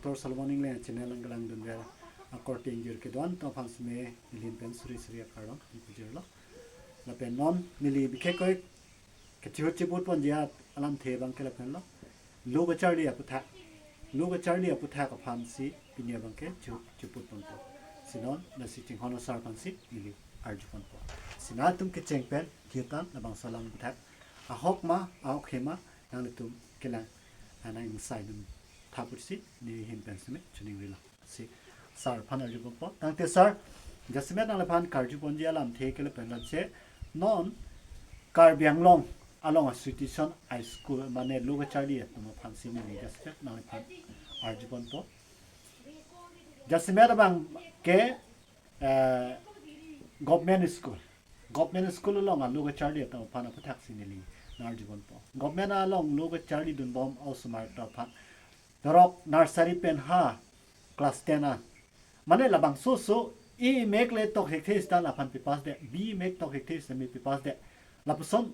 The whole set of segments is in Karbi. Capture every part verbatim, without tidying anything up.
Doctor Solomon Engleng channel along kelang dunver akorte ingjir kedo-an atum aphan seme neli ahin pen suri suri akardom pajirlo. Lapen non neli bikhekoi kachihut chiput ponji alamthe abangke lapenlo, lo kacharli aputhak, lo kacharli aputhak aphansi pini abangke chihut chiput ponpo. Si non lasi chinghon asar aphansi neli arju ponpo. Si nangtum kecheng pen kacharli atum labangso alam aputhak ahok ma ahokhe ma nanglitum kelang, ah, nang-ingsai dun tha pusi neli ahin pen seme choningrilo. Si sar aphan arju ponpo. Tangte sar, jasemet nangliphan karju ponji alamthe ke lapen lasi non Karbi Anglong along a situation high school mane lo kacharli atum aphansi neli jasemet nangliphan arju ponpo. Jasemet abangke, eh, government school, government school along a lo kacharli atum aphan aputhaksi neli nang-arju ponpo. Government along lo kacharli dunbom osomar atum aphan, dorok nursery pen ha class ten an, mane labangso so A mek le tok thekthe seta laphan pepass det, B mek tok thekthe seta me pepass det. Lapuson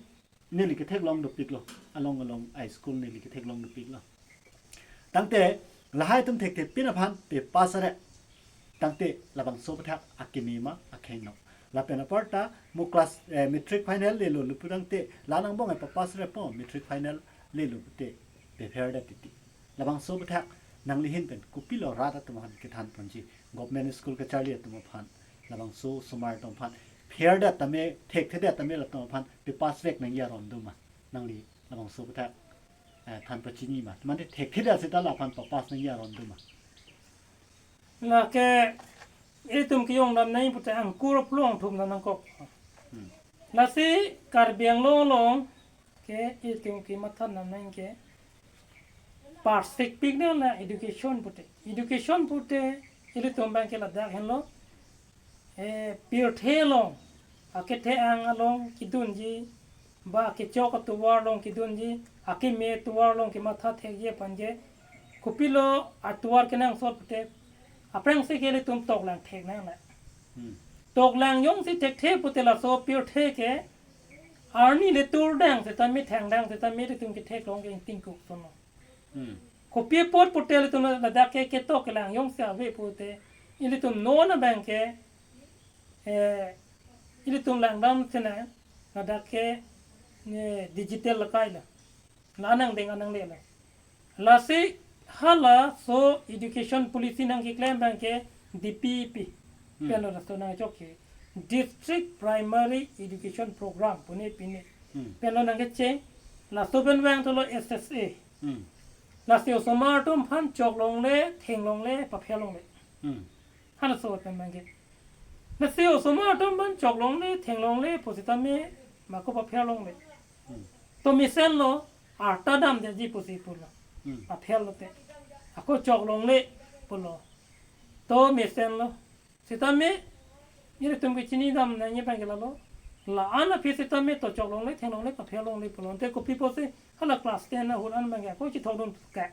neli ketheklong dopiklo, along along a school neli ketheklong dopiklo. Tangte lahai atum thekthe pin aphan pepass are. Tangte labangso aputhak akimi ma akhengno. Lapen aparta mo class, eh, matric final lelo lapu tangte la nangbong e papass repo, matric final lelo pute pepher det titi. Labangso aputhak nangli ahin pen kopilo rat atum aphan kethan ponji, government school kacharli atum aphan, labangso osomar atum aphan pher det tame, thekthe det tame latum aphan pepass vek nangji aron doma? Nangli labangso aputhak, eh, than pachini ma? Mane thekthe det seta laphan pepass nangji aron doma? Lake itum kejongdam nai pute angkur plong thum na nangkok. Hmm. Lasi Karbi Anglong along ke itum kematha nam nai ke parsik pik na la education pute. Education pute ilitum abangke ladak henlo, eh, pirthe along, akethe-ang along kedunji, ba kechok atovar along kedunji, akeme atovar along kematha thekji aphan ke, kopilo atovar kenangsot pute, aphrangsi ke ilitum toklang thek nang la. Hmm. Toklang jongsi thekthe pute laso pirthe ke, arni le turdang seta me thangdang seta me ilitum ketheklong ke ingtingkuk sono. Hmm. Kopi apot pute ilitum ladak ke ketok kelang jongsi ave pute, ilitum non abangke, eh, ilitum langdam sena ladak ke, eh, digital lakai la. La nangdeng anang le la. Lasi halaso education policy nangkeklem abangke D P E P. Hmm. Penlo laso nangchok ke District Primary Education Program pune pine. Hmm. Penlo nangkecheng, laso pen vang tolo S S A. Hmm. Lasi osomar atum aphan choklongle, thenglongle, papherlongle. Hmm. Halaso pen abangke. Lasi osomar atum aphan choklongle, thenglongle pu seta me mako papherlongle. Hmm. To mesenlo, arta damdeji pusi pulo. Hmm. Papherlo te. Ako choklongle pulo. To mesenlo. Seta me, ilitum kechinidam nangji abangke lalo. La-an aphi seta me to choklongle, thenglongle, papherlongle pulo. Te kopi pusi hala class ten ahut an abangke ako chithokdun ke.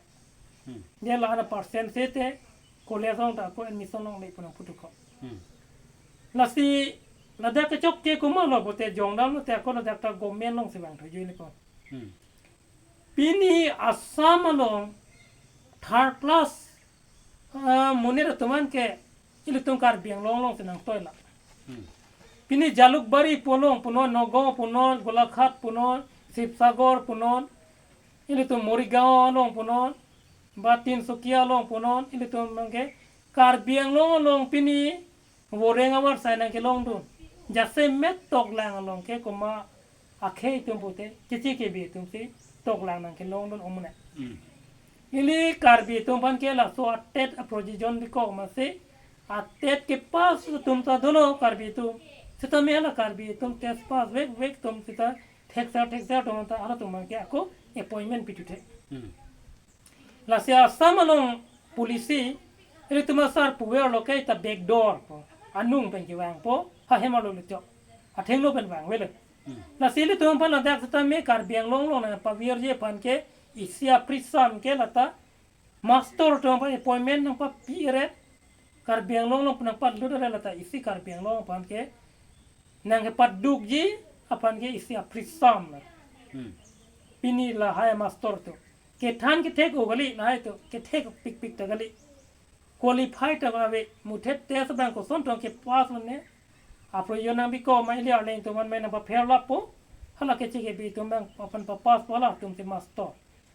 Hmm. Dia la-an percent seta college along ta ako admission longle pu nangputhot ko. Hmm. Lasi ladak kechok ke komatlo pute jongdamlo te ako ladak ta government alongsi vangthu jui ni ko. Hmm. Pini Assam along third class, ah, monit atum an ke ilitum Karbi Anglong alongsi nangtoi la. Hmm. Pini Jalukbari pu along punon, Nagaon punon, Golaghat punon, Sibsagar punon, ilitum Morigaon along punon, ba Tinsukia along punon, ilitum abangke Karbi Anglong along pini voreng avarsai nangkelongdun. Jasemet toklang along ke komat akhei atum pute, keche kebe atumsi toklang nangkelongdun amonit. Hmm. Ili Karbi atum aphan ke laso a-TET a-provision bikok masi, a-TET kepass atum ta dolo Karbi atum. Seta me hala Karbi atum TET pass vekvek atum seta thekser thekser atum ta halatum abangke ako appointment pithu the. Hmm. Lasi Assam along policy, ilitum asar puverlo kaita backdoor pu, anung pen kevangpo, ha hem arlo le chok, athengno pen vangvelo. Hmm. Lasi ilitum aphan ladak seta me Karbi Anglong along nangpavirji aphan ke isi aprisam ke lata master atum aphan appointment nangpapi ret, Karbi Anglong along nangpalut ret lata isi Karbi Anglong aphan ke nangkepadukji aphan ke isi aprisam. Hmm. Pini lahai master atum kethan kethek o kali, lahai atum kethek pikpik ta kali. qualified ta ave, muthe test abang koson tong kepass lone. Aprojo nang biko ma ili arleng atum an mai nang papher lapo. Hala keche kebe atum abang aphan papass po, halatum si master.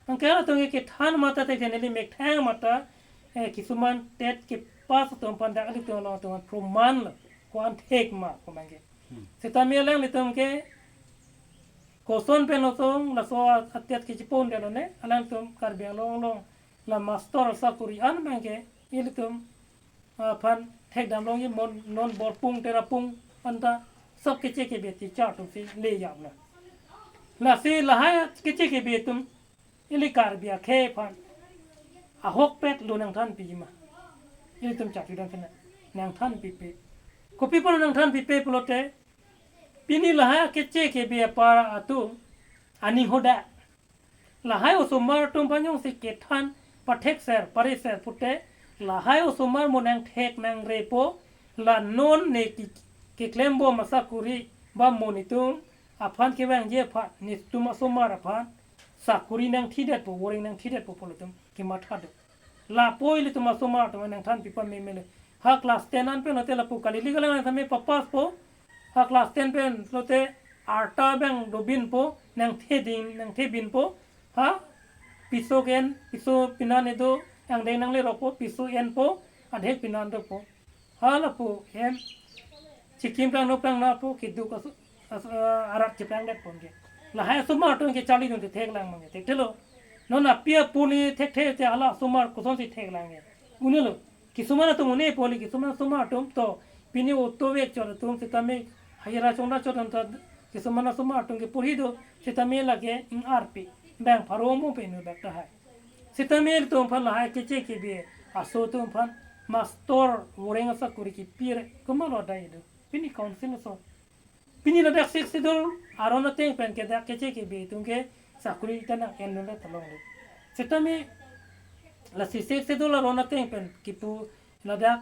Anke halatum ke kethan mata te neli methang mata, eh, kisuman TET kepass atum aphan dak ilitum along atum aphan proman lo. Ko-an thek ma ko abangke. Hmm. Seta me alanglitum ke koson pen osong laso a, a TET kechipon det lone, alanglitum Karbi Anglong along la master sakuri an abangke ilitum aphan thekdam longji, mo non Borpung Terapung anta sob keche kebe teacher atum si le jam na. Lasi lahai keche kebe atum ili Karbi akhei aphan ahokpet lo nangthanpiji ma? Ilitum chakri dam kena nangthanpipe. Kopi apot nangthanpipe pulote, pini lahai keche kebe apar atum aning hoda. Lahai osomar atum aphan jongsi kethan pathekser, pareser pute, lahai osomar mo nangthek nangrepo, la non ne ke, keklembom asakuri ba mo netum aphan kevangji aphan, netum asomar aphan sakuri nangthidetpo, voreng nangthidetpo pu latum kematha do. Lapu ilitum asomar atum nangthanpi pame mele. Ha class ten an pen hote lapu kali li kalang tame papass po. Ha class ten pen lote arta abang dobinpo, nangtheding, nangthebinpo. Ha piso ke-en, piso pinan edo, angdeng nanglerokpo, piso enpo, adhek pinan dopo. Halapu hem chikim plangno plangno pu keduk asu, asu, ah, arat cheplang det ponke. Lahai asomar atum ke charlidunde theklang abangke, thekthe lo. Non api apo ne thekthe te hala asomar kosonsi theklang ke. Unelo. Kisuman atum unepo le, kisuman asomar atum to pini auto vek chot atum sitame hajira chongdat chot anta kisuman asomar atum ke porhi do sitame lake ing arpi bang pharo mo pen dak tahai. Sitame ilitum aphan lahai keche kebe aso atum aphan master voreng asakuri kipire komatlo adai do. Pini council ason. Pini ladak Sixth Schedule aron ateng pen ke dak keche kebe atum ke sakuri ta nang-endunde talong do. Sitame lasi Sixth Schedule aron ateng pen kipu ladak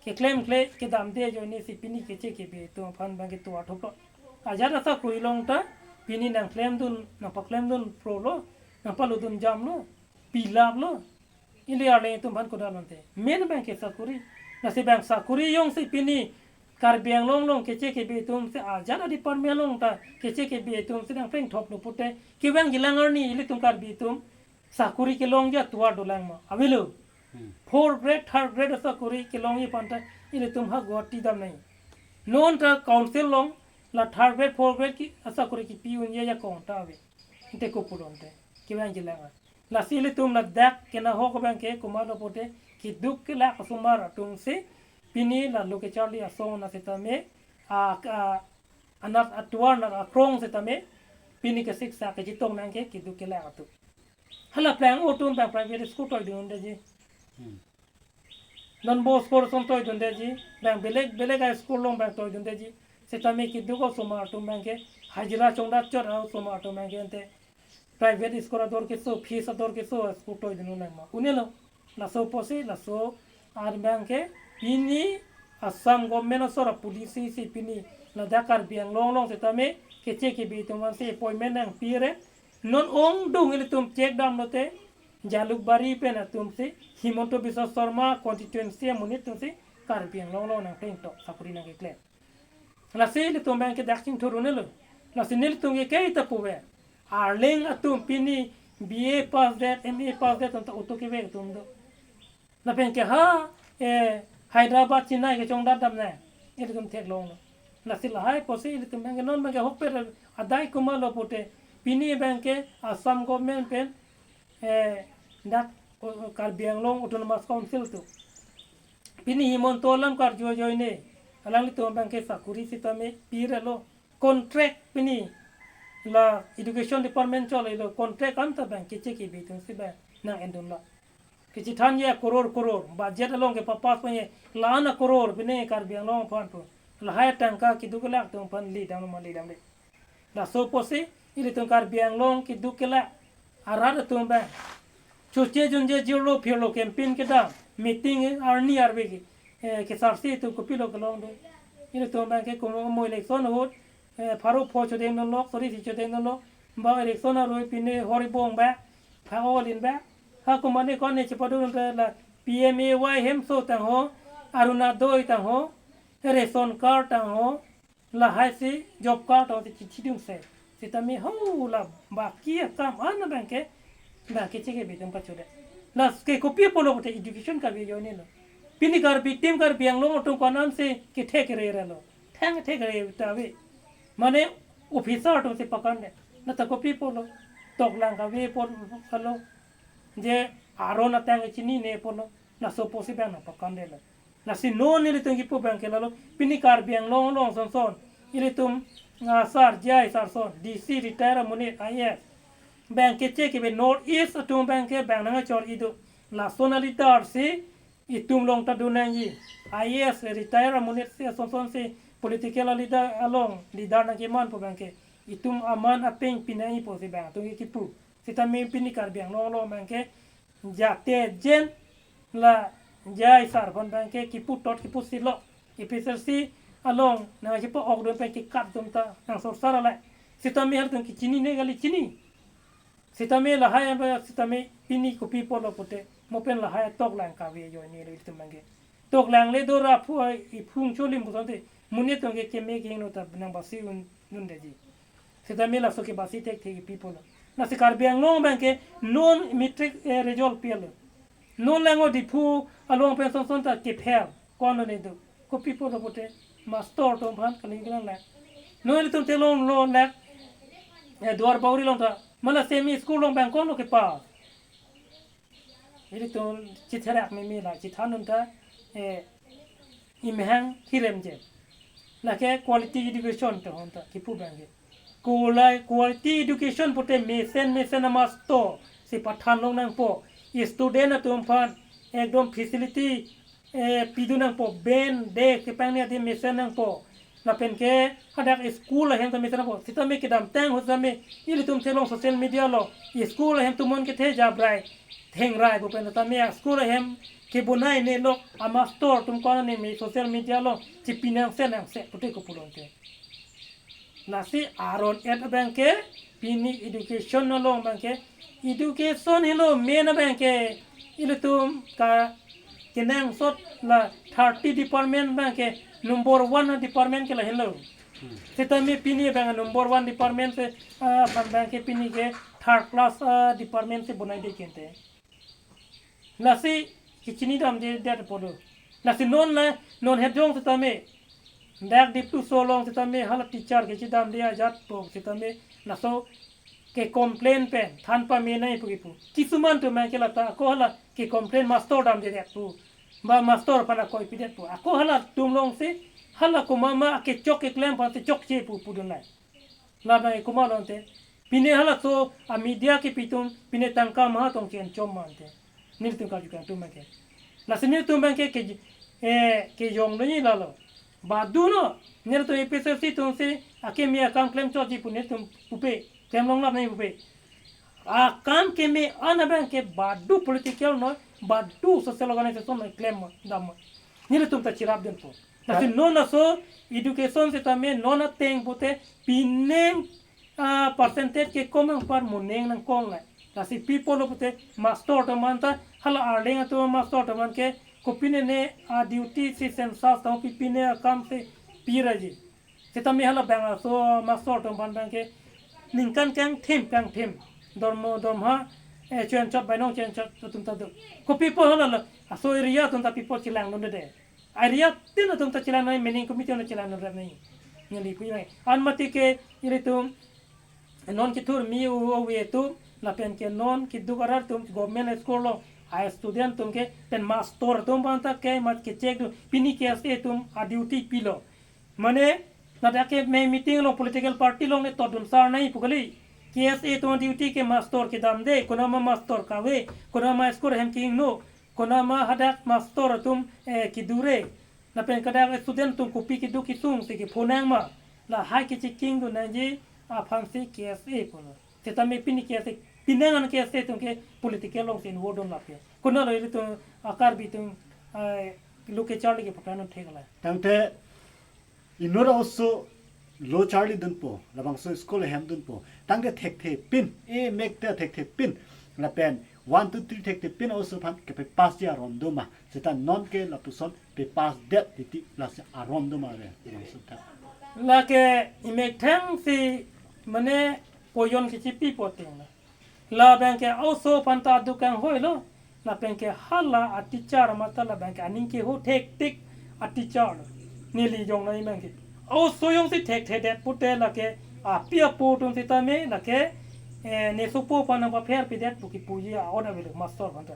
keklemkle kedamde ajoine si pini keche kebe atum aphan abangke tovar thuplo. Ajat asakuri long ta pini nangklemdun, nangpaklemdun pro lo, nangpaludun jam lo, pilap lo. Ili arleng atum aphan kodalonte. Main abangke sakuri. Lasi abang sakuri jongsi pini Karbi Anglong along keche kebe atum si ajat a-department along ta keche kebe atum si nangplengthoplo pute, kevangjilang arni ilitum Karbi atum sakuri kelongji atovar dolang ma? Avelo. Hmm. Fourth grade, third grade asakuri kelongji aphan ta ilitum ha Guwahati damnai. Non ta council along la third grade, fourth grade ki asakuri kipi unji ajakong ta ave. Ante kopulonte kevangjilang a. Lasi ilitum ladak kenahok abangke komatlo pute, keduk kelak asomar atum si pini la lo kecharli asong na sitame, a, a, anat atovar anat akrong sitame pini kesiksa kechetong nangke keduk kelak atum. Hala plang atum abang private school toidundeji. Hmm. Don Bosco ason toidundeji, abang belek belek a-school along abang toidundeji. Sitame keduk osomar atum abangke hajira chongdat chot a-osomar atum abangke ante private school ador keso, fees ador keso a-school toidun nang ma? Unelo. Laso apotsi, laso ar abangke pini Assam government asor a-policy si pini ladak Karbi Anglong along sitame keche kebe atum aphan si appointment nangpire. Non ongdung ilitum check damlote, Jalukbari pen atum si, Himanta Biswa Sarma constituency amonit atum si Karbi Anglong along nangplengtok sakuri nangkeklem. Lasi ilitum abangke dak chingthur unelo. Lasi nelitum ke kaita puve. Arleng atum pini B A pass det, M A pass det, anta auto kevek atum do. Lapen ke ha, eh, Hyderabad, Chennai kechongdat damnai, ilitum theklonglo. Lasi lahai apotsi ilitum abangke non abangke hokpet adai komatlo pute, pini abangke Assam government pen, eh, dak, o, o, Karbi Anglong Autonomous Council atum pini Himanta alam karju ajoine alanglitum abangke sakuri sitame pirelo. Contract pini la education department cholilo, contract anta abang keche kebe atum si abang nang-endunlo. Kechethanji a-crore crore, budget along kepapass ponji la-an a-crore pine Karbi Anglong aphan pu. Lahai atangka keduk kelak atum aphan le damlo ma, le damle? Laso apotsi ilitum Karbi Anglong keduk kelak arat atum abang choche junje jirlo phirlo campaign kedam, meeting arni arve ke, eh, kesarsi atum kopilo kelong do? Ilitum abangke komo mo election ahut, eh, pharo pho chodengdunlo, sori si chodengdunlo, ba election aroi pine hor ibong ba, pha olin ba, ha komatne kone chepadun ba la P M A Y hemso tangho, Orunodoi tangho, ration card tangho, lahai si job card tangho si chichidung se. Sitame ho la baki akam an abangke, bangke cheke betum pachoda. Lasi ke kopi apotlo pute education kave ajoine lo. Pini Karbi tim Karbi Anglong atum konan si kethe kere lo. Thang the kere ta ave. Mane officer atum si pakande. Nata kopi apotlo. Toklang kave apotlo. Je aron atang chinine apotlo. Laso apotsi bang nangpakandelo. Lasi non ilitum kipu abangke lalo. Pini Karbi Anglong along sonson. Ilitum, ah, sar, J I sar son. D C retire amonit I A S. Bangke cheke be North East atum abangke bang nangchor idu. Lason aleader si itum along ta do nangji. I A S retire amonit si sonson si political aleader along leader nangkeman pu abangke. Itum aman apeng pinai pusi bang atum kipu. Sitame pini Karbi Anglong along abangke jate jen la J I sar aphan abangke kipu tot kipu silo. A P H L C along nangchipo-okdun pen kekat atum ta nangsorsar alai. Sitame halatum kachinine kali, chini. Sitame lahai amba sitame pini kopi apotlo pute mo pen lahai toklang kave ajoine lo ilitum abangke. Toklang le do ra phu ai iphung cholim pusonte monit atum ke keme kehingno ta nang basi un, un deji. Sitame laso ke basi thekthe kipi apotlo. Lasi Karbi Anglong abangke non matric, eh, result pilo. Non lang o Diphu along pen sonson ta ke-fail. Konlo ne do. Kopi apotlo pute master atum aphan kaling kalang lak. Non ilitum Thelong along lak. Eh, Duar Bagori along ta. Mala semi school along abang konlo kepass. Ilitum chitherak meme la chithandun ta, eh, imhang hirem je. Lake quality education ta hon ta kipu abangke. Kulai quality education pute mesen mesen amaster si pathan long nangpo. Student atum aphan ekdom facility, eh, pidun nangpo, bench, desk kepangne adim mesen nangpo. Lapen ke hadak school ahem ta mesen nangpo. Sitame kedamtang ahut sitame ilitum Thelong social media along school ahem tumon kethe jabrai thengrai pu pen tame school ahem kebonai ne lo amaster atum konane me social media along chipinang se nang se pute kopulo te. Lasi aron-et abangke pini education along abangke, education helo main abangke, ilitum ka kenangsot la thirty department abangke number one department ke la helo. Sitame pini abang number one department si, ah, aphan abangke pini ke third class, ah, department si bonai de kente. Lasi kachini damde det apotlo. Lasi non la, non hejong sitame. Dak Diphu aso along sitame hala teacher kachidamde ajat po sitame laso ke-complain pen than pamenai pu kipu. Kisuman atum abangke lata ako hala ke-complain master damde det pu. Ba master aphan ako ipi det pu. Ako halatum along si hala komat ma kechok keklem aphan si chokche pu pudun lai. Labang komat lo te. Pine halaso a media kepi atum, pine tangka maha tong chen chom ma te. Nelitum karju kangtung abangke. Lasi nelitum abangke ke, eh, kejongdunji lalo. Badu no, nelitum A P H L C atum si akeme akam klemchotji pu nelitum pupe, klem longlap nangji pupe. Akam keme an abangke badu political noi, badu social organization noi klem damnoi. Nelitum ta chirapdunpo. Lasi non laso education sitame non ateng pute pining, ah, percentage kekom anpar moning nangkong lai. Lasi pi apotlo pute master atum aphan ta hala Arleng atum master atum aphan ke kopine ne a-duty si census ta kopine akam si piraji. Sitame hala bang aso master atum aphan abangke ningkan kangthim kangthim dormo dorma, eh, chonchot bainong chonchot atum ta do. Kopi apot hala la aso area atum ta pi apot chelangdunde. Area tin atum ta chelang nai, meaning committee atum chelang nai rap nai. Neli pui nai. An mati ke ilitum non kethur mi u ove atum lapen ke non keduk arat atum government school along a-student atum ke pen master atum aphan ta ke mat ke check do pini K S A atum a-duty pilo. Mane ladak ke me meeting along political party along ne totdun sar nai pu kali. K S A atum a-duty ke master kedamde, konama master kave, konama school ahem kehingno, konama hadak master atum, eh, kedure. Lapen kadak student atum kopi keduk kesung si kephonang ma. Lahai kechecking dun nangji aphan si K S A pulo. Sitame pini K S A, pinangan K S A atum ke political along si involve dun lape. Konatlo ilitum a-Karbi atum, eh, lo kecharli ke putang thek la. Tangte inut oso lo charlidunpo, labangso school ahem dunpo. Tangte thekthe pin, e mek te thekthe pin. Lapen One, two, three thekthe pin a-oso aphan kepass ji aron do ma? Seta non ke lapuson pass det titi, lasi aron do ma re, Bidam Sir tha? Lake imethang si mane pojon kechipi poting la. Labang ke a-oso aphan ta dukang hoi lo. Labang ke hala a-teacher mata labang ke aning keho thektik a-teacher lo. Neli jong nangji abang ke. A-oso jongsi thekthedet pute lake api apo atum sitame lake, eh, ne sopo aphan nangpapher pidet pu kipuji a-order avelo master aphan ta.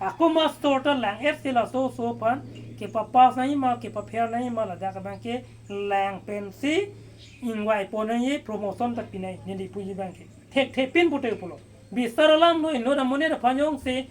Ako master ta lang-et si laso oso aphan kepapass nangji ma, kepapher nangji ma, ladak abang ke lang pensi ingvai pon nangji, promotion ta pi nangji, neli puji abang ke. Thekthe pin pute pulo. Bisar alam lo, inut amonit aphan jongsi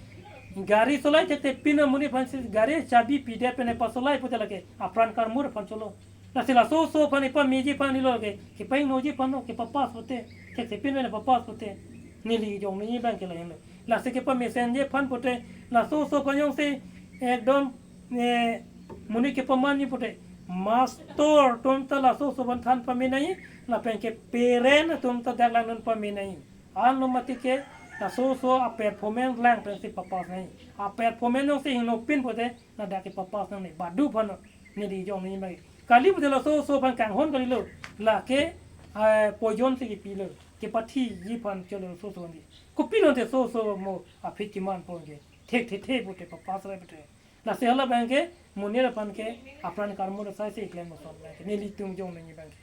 gari solai thekthe pin amonit aphan si gari chabi pidet pen pasolai pute lake apran karmur aphan cholo. Lasi laso oso aphan kepameji aphan helo ke, kepaingnoji aphan lo, kepapass pute, thekthe pin pen papass pute. Neli jong nangji abang ke lahenlo. Lasi kepamesenji aphan pute, laso oso aphan jongsi ekdom, eh, monit kepamanji pute, master atum ta laso oso aphan than pame nangji, lapen ke parent atum ta dak langdun pame nangji. Anlo mati ke laso oso a-performance lang pensi papass nangji. A-performance jongsi hingno pin pute, ladak kepapass nangne, badu aphan neli jong nangji abang ke. Kali pute laso oso aphan kanghon kalilo, lake, eh, pojon si kipilo, kepathiji aphan cholo laso oso aphan ke. Kopilo te laso oso mo aphi keman pon ke, thekthethe pute papass rai pute. Lasi hala abang ke monit aphan ke apran karmur asai si klem ason abang ke, nelitum jong nangji abang ke.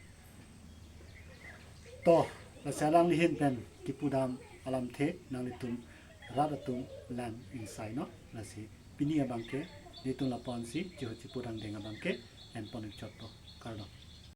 To, lasi alangli ahin pen kipudam alamthe nanglitum rat atum lang ingsai non. Lasi pini abang ke nelitum lapu-an si chiho chipu dangdeng abang ke en pon ikchot po. Kardom.